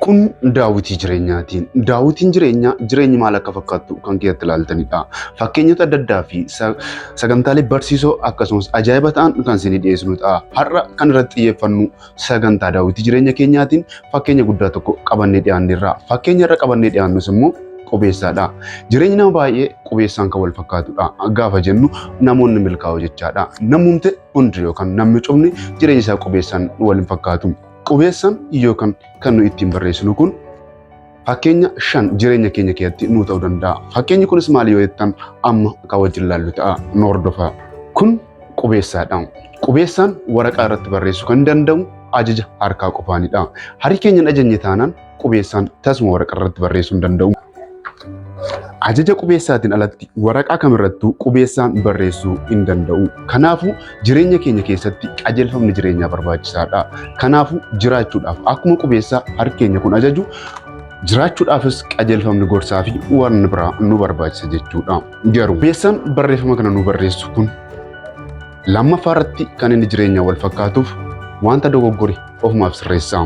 Kun daawwitii jireenyaati. Daawwitiin jireenyaa jireenyi maal akka fakkaattu kan keessatti ilaaltanidha. Fakkeenyota adda addaa fi sagantaalee barsiisoo akkasumas ajaa'iba ta'an kan isinii dhiyeessinu ta'a. Har'a kan irratti xiyyeeffannu sagantaa daawwitii jireenya keenyaatiin fakkeenya guddaa tokko qabannee dhiyaanneerra. Fakkeenya irra qabannee dhiyaannus immoo qubeessaadha. Jireenyi nama baay'ee qubeessaan kan wal fakkaatudha. Gaafa jennu namoonni milkaa'u jechaadha. Namumti hundi yookaan namni cufni jireenya isaa qubeessaan wal hin fakkaatu. Qubeessaan yookaan kan nu ittiin barreessinu kun fakkeenya 5 jireenya keenya keessatti nuu ta'uu danda'a. Fakkeenyi kunis maali yoo jettan amma kan wajjin ilaallu ta'a. Nu hordofaa. Kun qubeessaadha. Qubeessaan waraqaa irratti barreessuu kan danda'u ajaja harkaa qofaanidha. Harki keenya hin ajajne taanaan qubeessaan tasuma waraqaa irratti barreessuu hin danda'u. Ajaja qubeessaatiin alatti waraqaa kamirrattuu qubeessaan barreessuu hin danda'u. Kanaafuu jireenya keenya keessatti qajeelfamni jireenyaa barbaachisaadha. Kanaafuu jiraachuudhaaf akkuma qubeessaa harki keenya kun ajaju jiraachuudhaafis qajeelfamni gorsaa fi waan biraa nu barbaachisa jechuudha. Garuu qubeessaan barreeffama kana nu barreessu kun lammaffaa irratti kan inni jireenya wal fakkaatuuf wanta dogoggore ofumaaf sirreessa.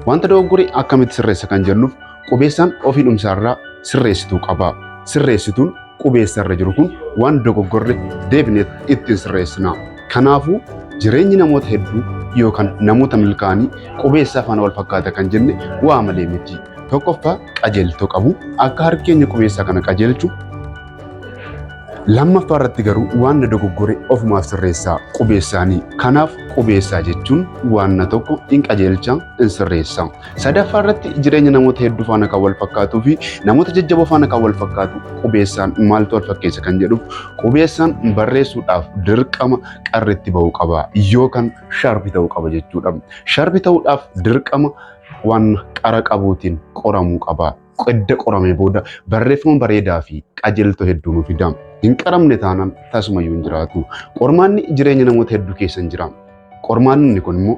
Wanta dogoggore akkamitti sirreessa kan jennuuf qubeessaan ofii dhumsaarraa sirreessituu qaba. Sirreessituun qubeessarra jiru kun waan dogoggorre deebinee ittiin sirreessina. Kanaafuu jireenyi namoota hedduu yookaan namoota milkaa'anii qubeessaa faana wal fakkaata kan jenne waa malee miti. Tokkoffaa qajeeltoo qabu akka harki keenya qubeessaa kana qajeelchu. Lammaffaa irratti garuu waan na dogoggore ofumaaf sirreessaa qubeessaanii. Kanaaf qubeessaa jechuun waan na tokko in qajeelcha in sirreessa. Sadaffaa irratti jireenya namoota hedduu faana kan wal fakkaatuu fi namoota jajjaboo faana kan wal fakkaatu qubeessaan maaltu wal fakkeessa kan jedhuuf qubeessaan barreessuudhaaf dirqama qarritti ba'uu qaba yookaan sharpi ta'uu qaba jechuudha. Sharpi ta'uudhaaf dirqama waan qara qabuutiin qoramuu qaba. Edda qoramee booda barreeffama bareedaa fi qajeeltoo hedduu nu fida. Hin qaramne taanaan tasumayyuu hin jiraatu. Qormaanni jireenya namoota hedduu keessa hin jira. Qormaanni kun immoo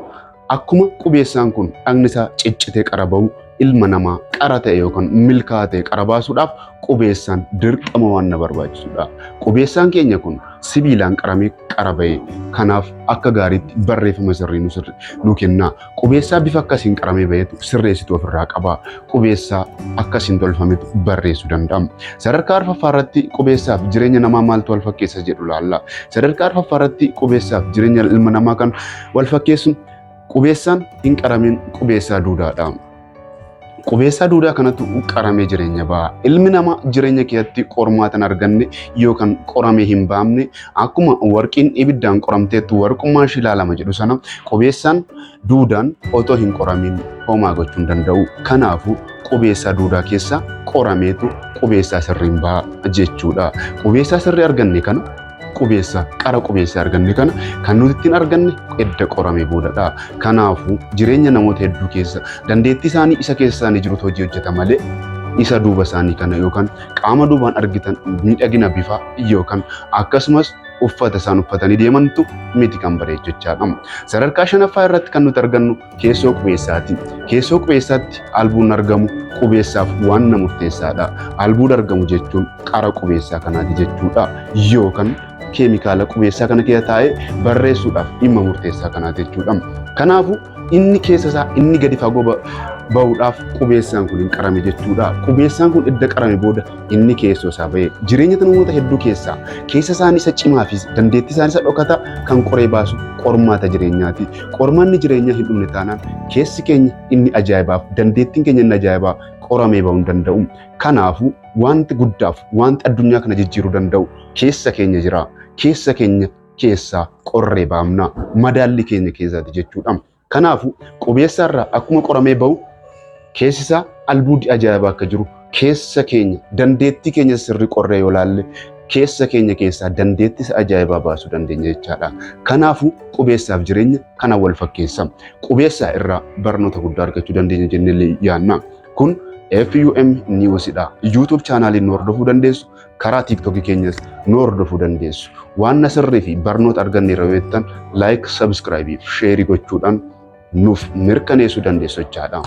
akkuma qubeessaan kun dhagni isaa ciccitee qara ba'u ilma namaa qara ta'e yookaan milkaa'aa ta'e qara baasuudhaaf qubeessaan dirqama waan na barbaachisudha. Qubeessaan keenya kun sibiilaan qaramee qara ba'e. Kanaaf akka gaariitti barreeffama sirrii nu kenna. Qubeessaa bifa akkasiin qaramee ba'etu sirreessitu ofirraa qaba. Qubeessaa akkasiin tolfametu barreessuu danda'a. Sadarkaa arfaffaa irratti qubeessaaf jireenya namaa maaltu wal fakkeessa jedhu laalla. Sadarkaa arfaffaa irratti qubeessaaf jireenya ilma namaa kan wal fakkeessu qubeessaan hin qaramin qubeessaa duudaadha. Qubeessaa duudaa kanatu qaramee jireenya ba'a. Ilmi namaa jireenya keessatti qormaata hin arganne yookaan qoramee hin baamne akkuma warqiin ibiddaan qoramteettu warqummaan ishii ilaalama jedhu sana qubeessaan duudaan otoo hin qoramin homaa gochuu hin danda'u. Kanaafuu qubeessaa duudaa keessa qorameetu qubeessaa sirriin ba'a jechuudha. Qubeessaa sirrii arganne kana qubeessa qara qubeessa arganne kana kan nuti ittiin arganne edda qoramee boodadha. Kanaafuu jireenya namoota hedduu keessa dandeettii isaanii isa keessa isaanii jirutu hojii hojjeta malee isa duuba isaanii kana yookaan qaama duubaan argitan miidhagina bifaa yookaan akkasumas uffata isaan uffatanii deemantu miti kan bareechu jechaadha. Sadarkaa shanaffaa irratti kan nuti argannu keessoo qubeessaati. Keessoo qubeessaatti albuun argamu qubeessaaf waan murteessaadha. Albuuda argamu jechuun qara qubeessaa kanaati jechuudha. Yookaan keemikaala qubeessaa kana keessa taa'ee barreessuudhaaf dhimma murteessaa kanaati jechuudha. Kanaafuu inni keessa isaa inni gadi fagoo ba'uudhaaf qubeessaan kun hin qarame jechuudha. Qubeessaan kun edda qarame booda inni keessoo isaa ba'ee jireenya namoota hedduu keessaa keessa isaanii isa cimaa fi dandeettii isaanii isa dhokataa kan qoree baasu qormaata jireenyaati. Qormaanni jireenyaa hin dhumne taanaan keessi keenya inni ajaa'ibaaf dandeettiin keenya inni ajaa'ibaa qoramee ba'uu hin danda'u. Kanaafuu wanti guddaaf wanti addunyaa kana jijjiiruu danda'u keessa keenya jira. Keessa keenya keessaa qorree baamna. Madaalli keenya keessaati jechuudha. Kanaafuu qubeessaa irraa akkuma qoramee ba'u keessi isaa albuudii ajaa'ibaa akka jiru keessa keenya dandeettii keenya sirrii qorree yoo laalle keessa keenya keessaa dandeettii isa ajaa'ibaa baasuu dandeenya jechaadha. Kanaafuu qubeessaaf jireenya kana wal fakkeessa. Qubeessaa irraa barnoota guddaa argachuu dandeenya jennee yaanna. Kun FUM Newsdha. YouTube chaanaaliin nu hordofuu dandeessu. Karaa TikTok keenyas nu hordofuu dandeessu. Waan sirrii fi barnoota arganneerra yoo jettan like, subscribe fi share gochuudhaan nuuf mirkaneessuu dandeessu jechaadha.